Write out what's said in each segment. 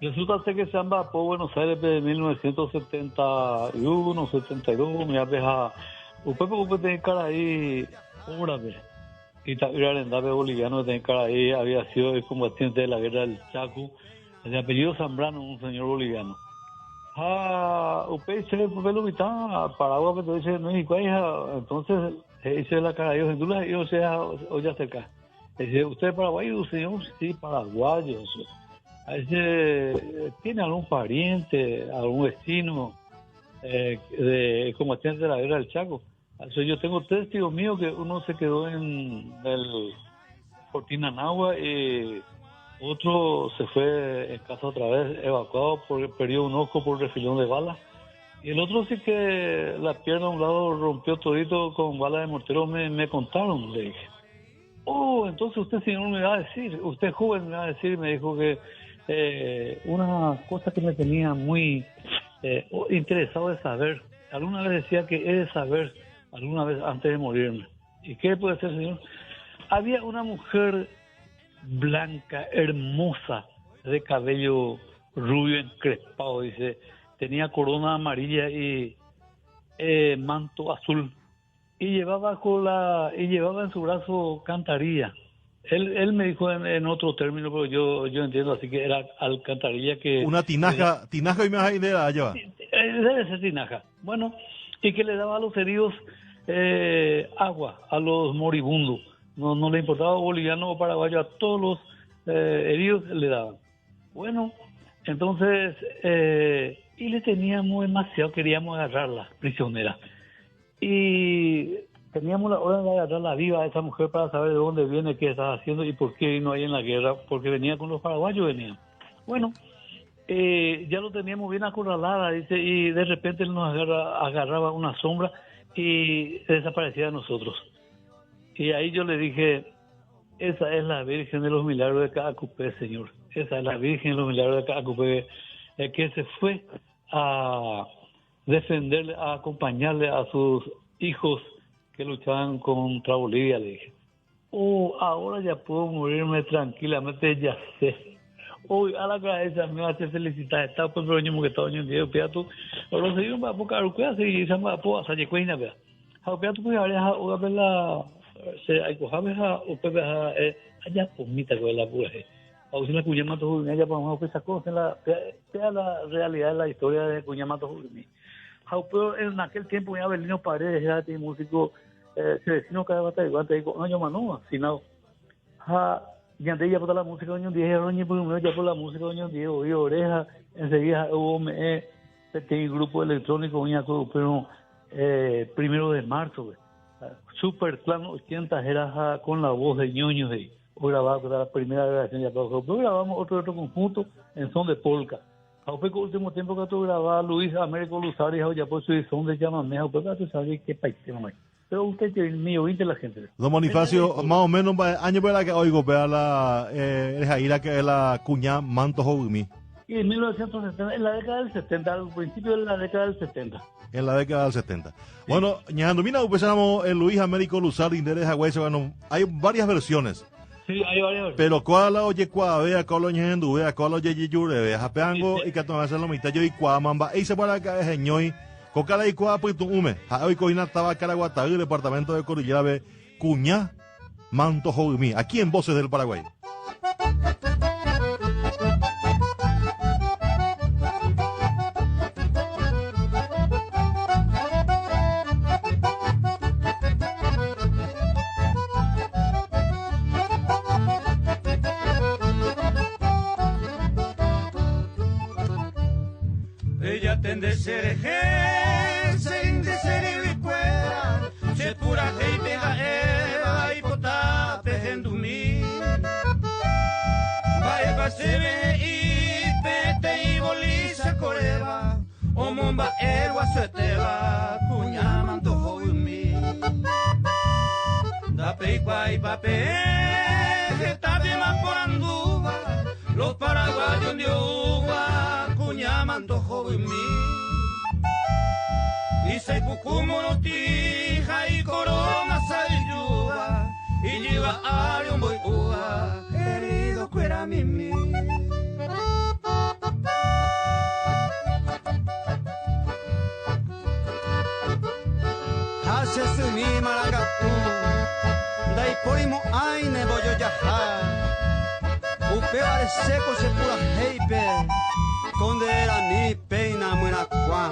Resulta ser que se amba'apo Buenos Aires-pe 1971, 72, umihápe ha upépe ou peteĩ karai órape, ita'ýra rendápe boliviano peteĩ karai había sido excombatiente de la guerra del Chaco, de apellido Zambrano, un señor boliviano. Ha upéi che pe lo mitã Paraguápe entonces che no hikuái ha entonces he'i che la karai ohendu la he'írõ che ha ojaserka. Dice, ¿usted es paraguayo, señor? Sí, paraguayo. Dice, ¿tiene algún pariente, algún vecino eh, de combatiente de la guerra del Chaco? Dice, yo tengo tres tíos míos que uno se quedó en el Fortín Anagua y otro se fue en casa otra vez, evacuado, porque perdió un ojo por refilón de bala. Y el otro sí que la pierna a un lado rompió todito con bala de mortero, me, me contaron, le dije. Oh, entonces usted, señor, me va a decir, usted joven me va a decir, me dijo que eh, una cosa que me tenía muy eh, interesado de saber, alguna vez decía que he de saber alguna vez antes de morirme. ¿Y qué puede ser, señor? Había una mujer blanca, hermosa, de cabello rubio encrespado, dice, tenía corona amarilla y eh, manto azul y llevaba con la y llevaba en su brazo cantarilla. Él, él me dijo en, en otro término, pero yo, yo entiendo, así que era alcantarilla que... Una tinaja, tinaja y más idea lleva. Eh, debe ser tinaja. Bueno, y que le daba a los heridos eh, agua, a los moribundos. No, no le importaba boliviano o paraguayo, a todos los eh, heridos le daban. Bueno, entonces, eh, y le teníamos demasiado, queríamos agarrarla, prisionera. Y teníamos la orden de agarrarla viva a esa mujer para saber de dónde viene, qué estaba haciendo y por qué vino ahí en la guerra, porque venía con los paraguayos, venía. Bueno, eh, ya lo teníamos bien acorralada, dice, y de repente él nos agarra, agarraba una sombra y desaparecía de nosotros. Y ahí yo le dije, esa es la Virgen de los Milagros de Caacupé, Señor. Esa es la Virgen de los Milagros de Caacupé, eh, que se fue a defenderle, a acompañarle a sus hijos que luchaban contra Bolivia, le dije. Oh, ahora ya puedo morirme tranquilamente, ya sé. Uy, a la cabeza me hace felicitar. Está pues pero ño que está ño día pia tu. Oro se iba a poca rukuya se y sama po asa ye kuina pia. Ha pia tu pues ha o la se ai ko ha ha o pe ha allá pomita con la pura. A usted la cuña mato allá pa ma pues sacó la pea la realidad de la historia de cuña mato Ha en aquel tiempo ya Abelino Paredes era músico eh, se vecino cada batalla igual te digo, no yo mano, sino ha ñande ya por la música doño Diego, roñe por ya por la música doño Diego, y oreja, enseguida hubo me peteĩ grupo electrónico oĩ akue upérõ eh, primero de marzo Super Clan 80 era con la voz de Ñoño he'i ogrababa la primera grabación ya pero grabamos otro otro conjunto en son de polka. Ha upe ko último tiempo katu ograba Luis Américo Luzardi ha ojapo chugui son de chamamé ha upe katu sabe que paite mamái. Pero usted mi oínte la gente. Don Bonifacio, más o menos mba'e año pe la que oigo pe a la eh, rehaíra que la kuña manto hovymi. Y en 1970, en la década del 70, al principio de la década del 70. En la década del 70. Bueno, ñahandumína upéicharamo el Luis Américo Luzardi nde rehaguéicha, bueno, hay varias versiones. Sí, hay varias versiones. Pero kóa la ojekuaavéa, kóa la oñehenduvéa, kóa la ojejejurevéa, ha péango ikatu hag̃uáicha lo mitã joikuaáma mba'éichapa araka'e heñói ko karai kóa pytu'ũme. Ha'e oiko hína táva Caraguatay, departamento de Cordillera-pe, kuña manto hovymi. Aquí en Voces del Paraguay. Ejatende cherehe, che che ryvykuéra, che purahéipe ha'éva aipota pehendumi. Mba'épa chéve he'i peteĩ bolícha koréva, omomba'e guasuetéva kuña manto hovymi. Ndapeikuaáipa peẽ hetápema porandúva, los paraguayos ndioúva kuña manto hovymi. Isaipuku morotĩ ha ikorona sa'yjúva, ijyva ári omboy'úva herido kuéra mimi. Che symi marangatu, ndaiporimo'ãi ne mbojojaha. Upévare chéko che purahéipe ko nde rerami péina myrakuã.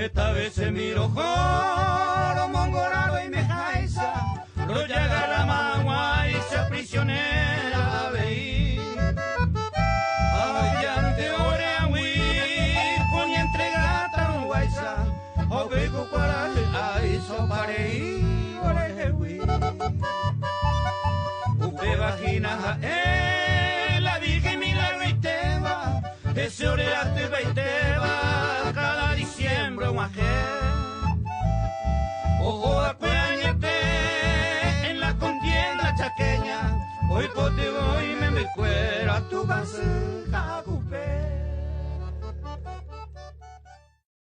Esta vez se miro joro mongoraro y mejaisa, royaga la prisionera veí. Avellante oreangui, con entregata un guaisa, obeco cuaraje ay soparei orejewi. Upe vagina jae, la Virgen milagro y teba, ese oreate baiteba, cada diciembre un ajé. Ojo acuéñete en la contienda chaqueña, hoy pote voy me me cuera tu base.